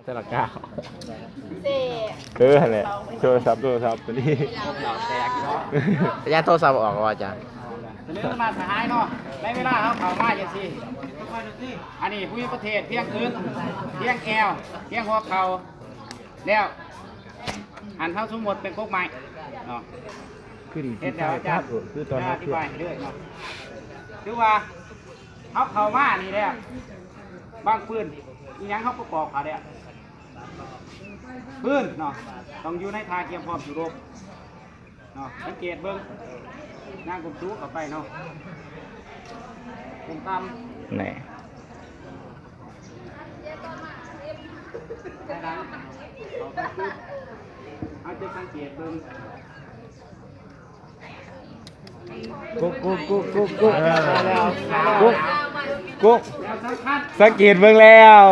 ແຕ່ລະກ້າວ ເສບ ເອີ ຫັ້ນແຫຼະ ໂທລະສັບ ໂທລະສັບໂຕນີ້ ສັນຍານໂທລະສັບອອກແລ້ວວ່າ ອາຈານ. ຢ່າລືມນະສະຫາຍເນາະ ໃນເວລາເຮົາເຂົ້າມາຈັ່ງຊີ້ ອັນນີ້ພູມິປະເທດພຽງພື້ນ ພຽງແອວ ພຽງຫົວເຂົ່າ ແລ້ວ ອັນເຮົາສົມມຸດເປັນກົກໄມ້ເນາະ ຂຶ້ນທີ່ຊາຍພັດ ຄືຕອນເຮົາເຄື່ອນ ອະທິບາຍໃຫ້ເລີຍເນາະ ຄືວ່າເຮົາເຂົ້າມານີ້ແລ້ວ ບາງພື້ນອີ່ຫຍັງເຮົາປະກອບເຂົ້າແລ້ວ ພື້ນເນາະ ຕ້ອງຢູ່ໃນທ່າກຽມພ້ອມສູ້ຮົບ ເນາະ ສັງເກດເບິ່ງ ຍ່າງກົ້ມສູງເຂົ້າໄປເນາະ ກົ້ມຕ່ຳ ແນ່ ຖອຍຫຼັງ ເຮົາຈະສັງເກດເບິ່ງ ກົກ ກົກ ກົກ ກົກ ກົກ ແລ້ວສຳຄັນ ສັງເກດເບິ່ງແລ້ວ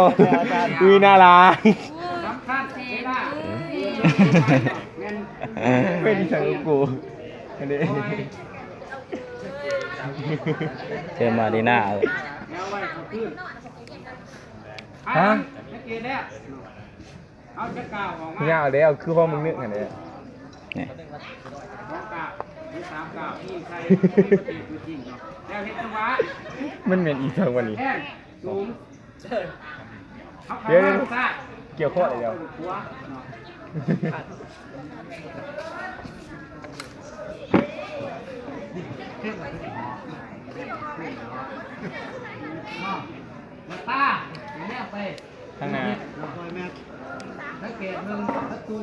ອຸ້ຍ ໜ້າລາຍ ສຳຄັນເວລາ ແມ່ນ ເປັນອີ່ຫຍັງກັບກູ ອັນນີ້ ເຈີມາດີນາ ແລ້ວໄວ້ເຂົ້າຄືນ ຮະ ສັງເກດແລ້ວ ເຮົາຈະກ້າວອອກມາ ຍາວແລ້ວ ຄືຂອງມຶງນຶກຫັ້ນແຫຼະ ນີ້ ສອງກ້າວ ຫຼື ສາມກ້າວ ອີງໃສ່ປະເທດຕົວຈິງເນາະ ແລ້ວເຮັດຈັງຫວະ ມັນແມ່ນອີ່ຫຍັງວະນີ້ ແທງສູງ ດຽວ ກ່ຽວຂໍ້ແລ້ວ ຕາ ແນມໄປ ທາງໜ້າ ສັງເກດເບິ່ງປະຕູ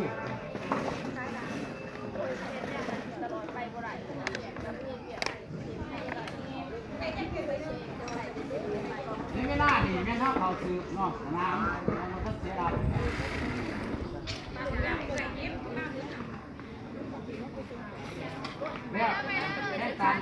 ໃນເວລານີ້ແມ່ນເຮົາເຂົ້າສືບເນາະ ສະໜາມ ເຮົາກໍເສຍດາຍ ແລ້ວແມ່ນການ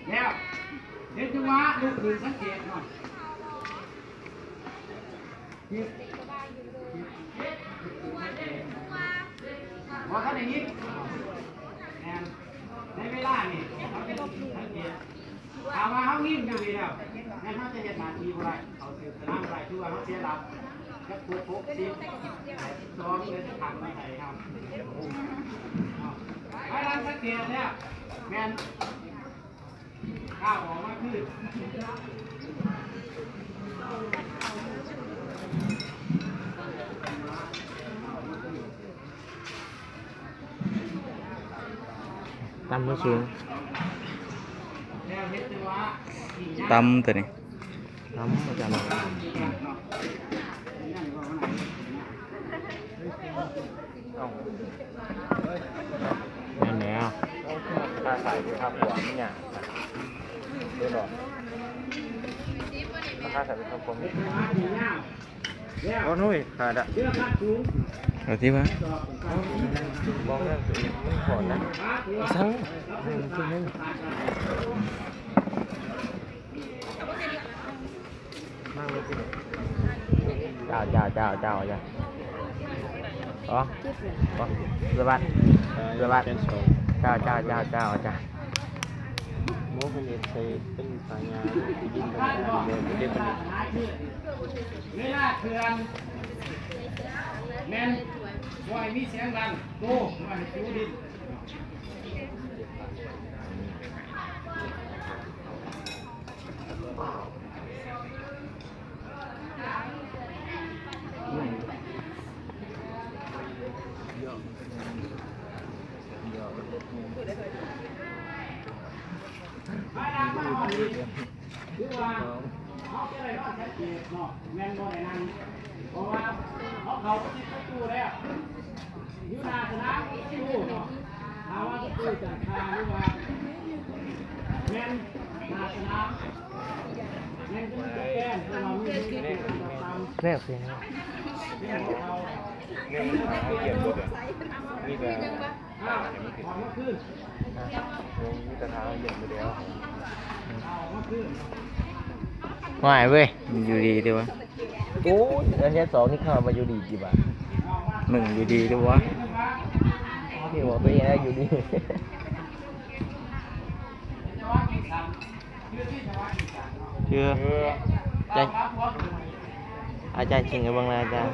ແລ້ວເຮັດຈັງຫວະລຸກຂຶ້ນສັງເກດເນາະ ບໍ່ທັນໄດ້ຍິນ ແມ່ນ ໃນເວລານີ້ເຮົາຈະລຸກຂຶ້ນສັງເກດ ຖ້າວ່າເຮົາຍິນຢູ່ນີ້ແລ້ວ ແມ່ນເຮົາຈະເຮັດໜ້າທີ່ບໍ່ໄດ້ ເຂົ້າສືບສະໜາມບໍ່ໄດ້ ຖືວ່າເຮົາເສຍຫຼັກ ຈັກຄົບຫົກສິບ ສອງເດືອນຈະຂັງມາໃສ່ເຮົາ ເຮົາລັງສັງເກດແລ້ວ ແມ່ນກ້າວອອກມາຄື ຕ່ຳຫຼືສູງ? ຕ່ຳຕົວນີ້ ຕ່ຳ ອາຈານ. ແມ່ນແລ້ວ ເອົາ ຄືມັນຄາສາຍຢູ່ຄັບ ຫົວມັນຫຍັງ ເດ້ບໍ່ ມັນຄາສາຍຢູ່ຄັບ ຜົມ ໂອ້ຍ ຂາດອະ ເອົາຕິວະ ບອກແລ້ວ ມັນຖອນນະ ສັງ ເອີ ມັນຄືຫຍັງ? ເຈົ້າ ເຈົ້າ ເຈົ້າ ເຈົ້າ ເຈົ້າ ອໍ ສະຫວັດ ສະຫວັດ ເຈົ້າ ເຈົ້າ ເຈົ້າ ເຈົ້າ ເຈົ້າ ໂມເພິ່ນເຮັດໃສ່ເປັນພະຍາ ໄດ້ຍິນເພິ່ນເວົ້າເດ້ ເວລາເຄື່ອນແມ່ນບໍ່ໃຫ້ມີສຽງດັງ ໂຕບໍ່ໃຫ້ໂຕດິນ. ຄືວ່າເຮົາຈະໄດ້ນອນຊັດເຈນເນາະ ແມ່ນບໍ່ໄດ້ນັ່ງ ເພາະວ່າເຮົາເຂົ້າໄປຕິດປະຕູແລ້ວ ຢູ່ໜ້າສະໜາມປະຕູເນາະ ຖ້າວ່າປະຕູຈາກທ່າ ຫຼືວ່າແມ່ນໜ້າສະໜາມ ແມ່ນຈະມີແກນ ແຕ່ວ່າມີເຂດຕ່ຳ ແລ້ວຊິ ແມ່ນເຂົາ ມີແຕ່ ມີແຕ່ ມີແຕ່ທາງເຢັນຜູ້ດຽວ ຫວາຍເວີຍ ຢູ່ດີເດ້ວະ ໂອ້ຍ ອັນເທດສອງນີ້ເຂົ້າມາຢູ່ດີຕິວະ ໜຶ່ງ ຢູ່ດີເດ້ວະ ບອກຕົວເອງແລ້ວຢູ່ນີ້ ຄື ເອີ ຈານ ອາຈານຊິງໃຫ້ເບິ່ງແລ້ວ ອາຈານ.